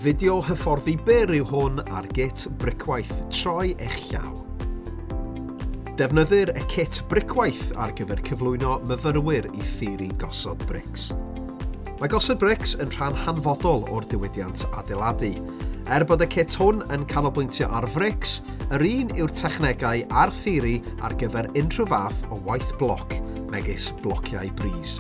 Fideo hyfforddi byr yw hwn ar git bricwaith troi eich llaw. Defnyddir y cit bricwaith ar gyfer cyflwyno myfyrwyr i theori gosod brics. Mae gosod brics yn rhan hanfodol o'r diwydiant adeiladu. Er bod y cit hwn yn canolbwyntio ar frics, yr un yw'r technegau a'r theori ar gyfer unrhyw fath o waith bloc, megis blociau bris.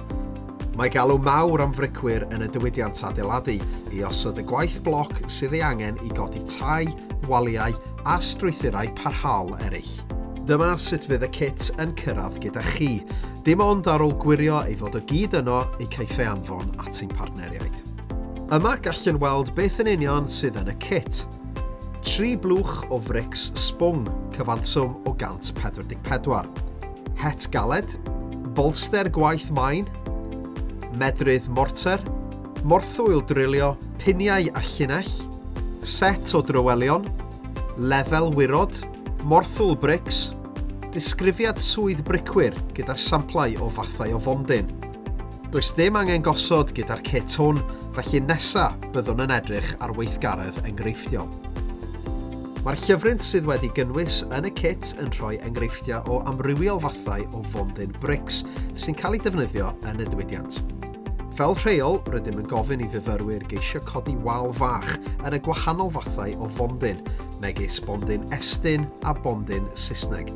Mae galw mawr am fricwyr yn y diwydiant adeiladu i osod y gwaith bloc sydd ei angen i godi tai, waliau a strwythurau parhaol eraill. Dyma sut fydd y cit yn cyrraedd gyda chi. Dim ond ar ôl gwirio ei fod o gyd yno y caiff ei anfon at ein partneriaid. Yma gallwn weld beth yn union sydd yn y cit. 3 blwch o frics sbwng, cyfanswm o 144. Het galed, bolster gwaith maen, medrydd morter, morthwyl drilio, piniau a llinell, set o drywelion, lefel wirod, morthwyl brics, disgrifiad swydd bricwyr gyda samplau o fathau o fondyn. Does dim angen gosod gyda'r cit hwn, felly nesa byddwn yn edrych ar weithgaredd enghreifftiol. Mae'r llyfryn sydd wedi gynnwys yn y cit yn rhoi enghreifftiau o amrywiol fathau o fondyn brics sy'n cael eu defnyddio yn y diwydiant. Fel rheol, rydym yn gofyn i fyfyrwyr geisio codi wal fach yn y gwahanol fathau o fondyn, megis bondyn estyn a bondyn Saesneg.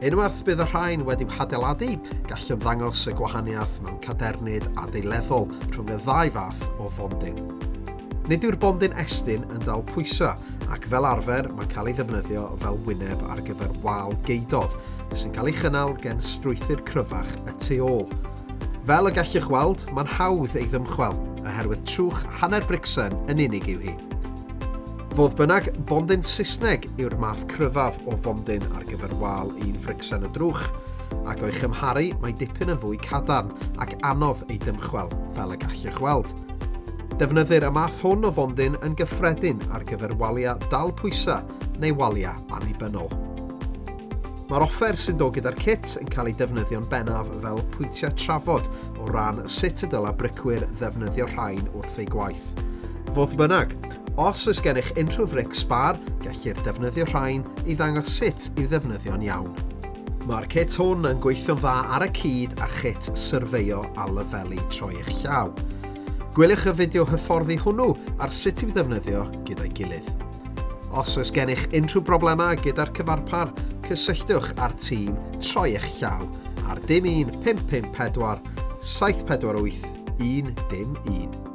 Unwaith bydd y rhain wedi'w hadeiladu, gallwn ddangos y gwahaniaeth mewn cadernid adeileddol rhwng y ddau fath o fondyn. Nid yw'r bondyn estyn yn dal pwysau ac fel arfer mae'n cael ei ddefnyddio fel wyneb ar gyfer wal geudod sy'n cael ei chynnal gen strwythur cryfach y tu ôl. Fel y gallwch weld, mae'n hawdd ei ddymchwel, oherwydd trwch hanner bricsen yn unig yw hi. Fodd bynnag, bondyn Saesneg yw'r math cryfaf o fondyn ar gyfer wal un fricsen o drwch, ac o'i chymharu mae dipyn yn fwy cadarn ac anodd ei dymchwel, fel y gallwch weld. Defnyddir y math hwn o fondyn yn gyffredin ar gyfer waliau dal pwysau neu waliau annibynnol. Mae'r offer sy'n dod gyda'r cit yn cael eu defnyddio'n bennaf fel pwyntiau trafod o ran sut y dylai bricwyr ddefnyddio'r rhain wrth eu gwaith. Fodd bynnag, os oes gennych unrhyw fric sbâr, gellir defnyddio rhain i ddangos sut i'w ddefnyddio'n iawn. Mae'r cit hwn yn gweithio'n dda ar y cyd â chit syrfeio a lefelu troi eich llaw. Gwyliwch y fideo hyfforddi hwnnw ar sut i'w ddefnyddio gyda'i gilydd. Os oes gennych unrhyw broblemau gyda'r cyfarpar, cysylltwch â'r tîm Troi Eich Llaw ar dim 1 5 5 4 7 4 8 1 dim 1.